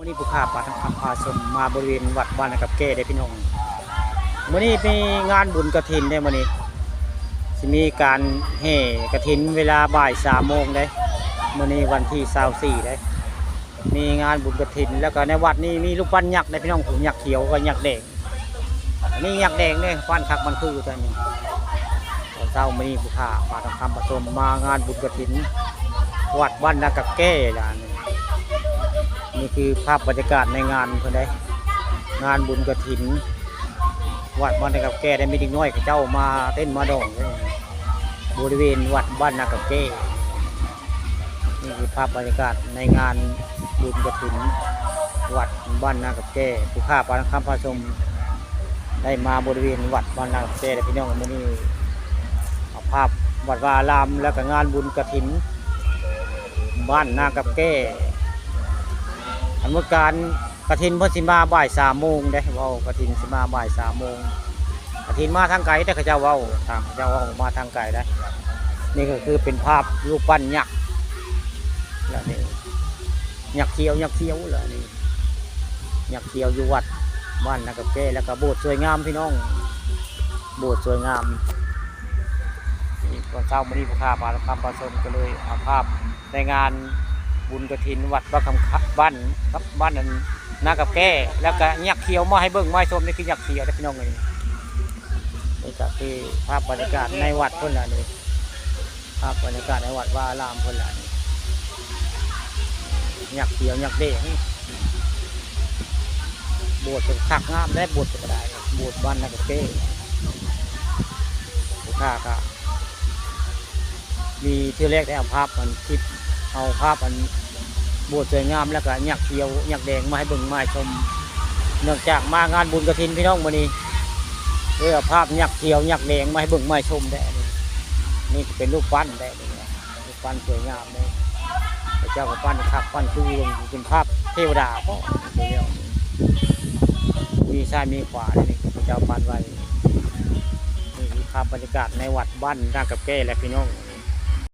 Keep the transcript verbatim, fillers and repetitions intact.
นี่ผู้ข้าปาทองคำพาชมมาบริเวณวัดบ้านนากับแก้ได้พี่น้อง มื้อนี้มีงานบุญกฐินได้มื้อนี้ สิมีการแห่กฐินเวลาบ่ายสามโมงได้ มื้อนี้วันที่ซาวสี่ได้ มีงานบุญกฐิน แล้วก็ในวัดนี้มีรูปปั้นยักษ์ได้พี่น้อง ผมยักษ์เขียวกับยักษ์แดง อันนี้ยักษ์แดงเนี่ย ปั้นคักมันคือตัวนี้ ตอนเช้ามื้อนี้ผู้ข้าปาทองคำพาชมมางานบุญกฐิน วัดบ้านนากับแก้ล่ะนี่ นี่คือภาพบรรยากาศในงานเพิ่นได้ งานบุญกฐิน วัดบ้านนากับแก้ได้มีเด็กน้อยเขาเจ้ามาเต้นมาดองอยู่บริเวณวัดบ้านนากับแก้ นี่คือภาพบรรยากาศในงานบุญกฐิน วัดบ้านนากับแก้ ผู้ข้าปาทองคำพาชม ได้มาบริเวณวัดบ้านนากับแก้แล้วพี่น้อง มื้อนี้เอาภาพวัดวาอาราม แล้วก็งานบุญกฐิน บ้านนากับแก้ อันเมื่อการกฐินเพิ่นสิมาบ่ายสามโมงเด้ เว้ากฐินสิมาบ่ายสามโมง กฐินมาทางไกลเด้ เขาเจ้าเว้า ทางเขาเจ้าเว้ามาทางไกลได้ นี่ก็คือเป็นภาพรูปปั้นยักษ์ แล้วนี่ ยักษ์เขียว ยักษ์เขียว แล้วนี่ ยักษ์เขียวอยู่วัดบ้านนากับแก้ แล้วก็โบสถ์สวยงามพี่น้อง โบสถ์สวยงาม นี่ตอนเช้ามื้อนี้ผู้ข้าปาทองคำพาชมก็เลยเอาภาพในงานบุญกฐินวัดบ้านคำคะ บ้านครับ บ้านนั้นนากับแก้ แล้วก็ยักษ์เขียวมาให้เบิ่งมาให้ชม นี่คือยักษ์เขียวนะพี่น้องเอ้ย นี่ก็คือภาพบรรยากาศในวัดเพิ่นล่ะนี่ ภาพบรรยากาศในวัดวาอารามเพิ่นล่ะนี่ ยักษ์เขียวยักษ์แดง โบสถ์เพิ่นคักงามและโบสถ์เพิ่นก็ได้ โบสถ์บ้านนากับแก้ ผู้ข้าก็ มีเทื่อแรกได้เอาภาพอันคลิป เอาภาพอันโบสถ์สวยงาม แล้วก็ยักษ์เขียวยักษ์แดงมาให้เบิ่งมาให้ชม เนื่องจากมางานบุญกฐินพี่น้องมื้อนี้ เลยเอาภาพยักษ์เขียวยักษ์แดงมาให้เบิ่งมาให้ชมได้ นี่ นี่เป็นรูปปั้นได้ นี่รูปปั้นสวยงามเลย พระเจ้าก็ปั้นคักปั้นคือเป็นภาพเทวดาบ่ มีซ้ายมีขวาเลย นี่พระเจ้าปั้นไว้ นี่คือภาพบรรยากาศในวัดบ้านนากับแก้แหละพี่น้อง